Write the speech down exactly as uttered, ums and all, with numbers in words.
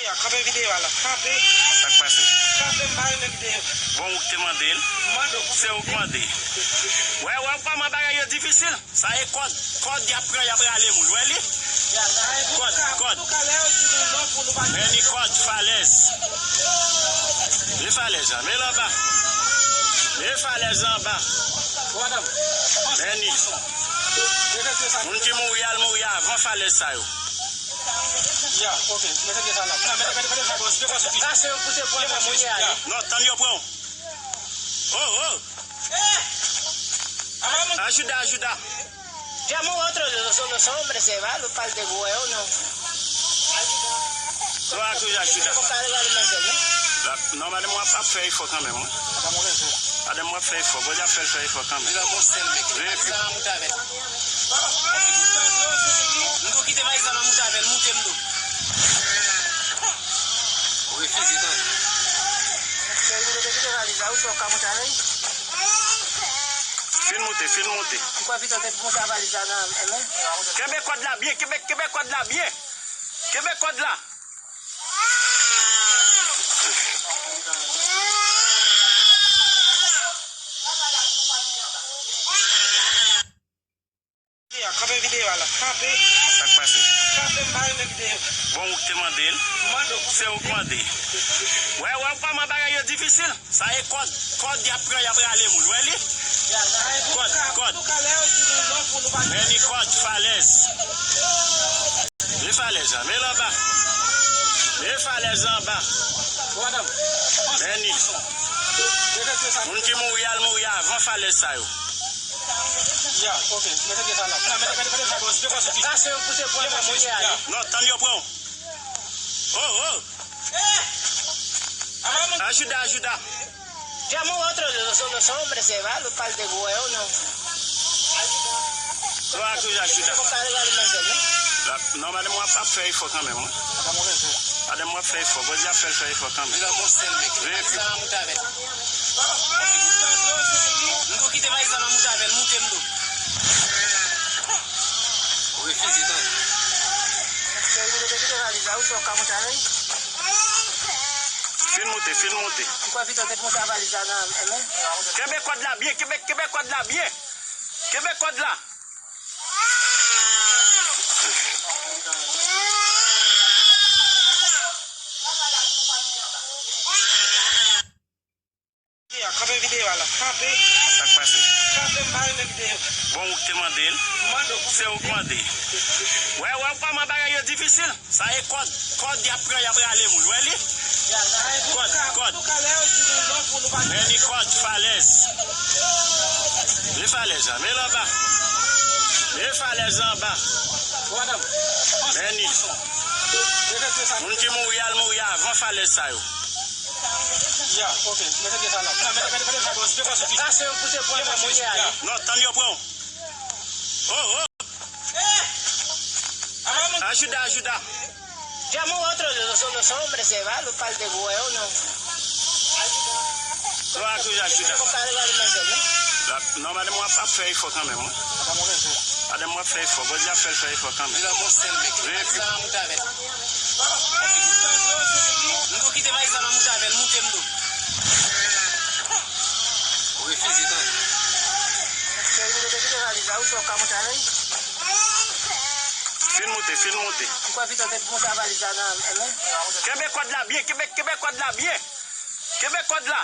Ya, kanpe videyo a la. Kanpe. Sa k pase? Kanpe, m pa renmen videyo. Bon, ou k te mande l? M mande w. Se ou k mande. Wè, wè kòman bagay yo difisil? Sa e kòd, kòd y ap pran, y ap rale moun. Wè li? Kòd, kòd. Men ni kòd, falèz. Men falèz la, men l anba. Men falèz la anba. Men ni. Moun ki mouri, al mouri avan falèz sa yo. Ya, ok. Mete pye sa la. Mete, mete, mete sa, bòs. Pye bòs, epi. Sa se yon kout pwen, mwen, mwen, ya. Non, tann yo pran w. Oh, oh. Ajuda, ajuda. Llamo a otro, los, los hombres, se va, los par de huevo, no. Lo ajuda, ajuda. Con cara de manzana. La, non, madanm mwen ap, ap fè efò kanmenm, wi. Madanm mwen ap fè efò. Bondye ap fè l fè efò kanmenm. Li nan bon sèl, men. Wi, wi. Sa nan moute avè l. M tou kite valiz la nan moute avè l, moute m tou. Ou refize tande. Kite valiz la, ou sou ka moute avè l? Fin moute, fin moute. M kwè pito te moute a valiz la nan men. Kenbe kòd la byen, kenbe, kenbe kòd la byen. Kenbe kòd la. Kanpe videyo a la. Kanpe. Sa k pase? Kanpe, m pa renmen videyo. Bon, ou k te mande l? M mande w. Se ou k mande. Wè, wè kòman bagay yo difisil? Sa e kòd, kòd y ap pran, y ap rale moun. Wè li? Kòd, kòd. Men ni kòd, falèz. Men falèz la, men l anba. Men falèz la anba. Men ni. Moun ki mouri, al mouri avan falèz sa yo. Ya, ok. Mete pye sa la. Mete, mete, mete sa, bòs. Pye bòs, epi. Sa se yon kout pwen, mwen, mwen, ya. Non, tann yo pran w. Oh, oh. Ajuda, ajuda. Llamo a otro de los, los hombres, se va, los par de huevo, no. Lo ajuda, ajuda. Con cara de manzana. La, non, madanm mwen ap, ap fè efò kanmenm, wi. Madanm mwen ap fè efò. Bondye ap fè l fè efò kanmenm. Li nan bon sèl, men. Wi, wi. Sa nan moute avè l. M tou kite valiz la nan moute avè l, moute m tou. Ou refize tande. Kite valiz la, ou sou ka moute avè l? Fin moute, fin moute. M kwè pito te moute a valiz la nan men. Kenbe kòd la byen, kenbe, kenbe kòd la byen. Kenbe kòd la. Ya, kanpe videyo a la. Kanpe. Sa k pase? Kanpe, m pa renmen videyo. Bon, ou k te mande l? M mande w. Se ou k mande. Wè, wè kòman bagay yo difisil? Sa e kòd, kòd y ap pran, y ap rale moun. Wè li? Kòd, kòd. Men ni kòd, falèz. Men falèz la, men l anba. Men falèz la anba. Men ni. Moun ki mouri, al mouri avan falèz sa yo. Ya, ok. Mete pye sa la. Mete, mete, mete sa, bòs. Pye bòs, epi. Sa se yon kout pwen, mwen, mwen, ya. Non, tann yo pran w. Oh, oh. Ajuda, ajuda. Llamo a otro de los, los hombres, se va, los par de huevo, no. Lo ajuda, ajuda. Con cara de manzana. La, non, madanm mwen ap, ap fè efò kanmenm, wi. Madanm mwen ap fè efò. Bondye ap fè l fè efò kanmenm. Li nan bon sèl, men. Wi, wi. Sa nan moute avè l. M tou kite valiz la nan moute avè l, moute m tou. Ou refize tande. Kite valiz la, ou sou ka moute avè l? Fin moute, fin moute. M kwè pito te moute a valiz la nan men. Kenbe kòd la byen, kenbe, kenbe kòd la byen. Kenbe kòd la.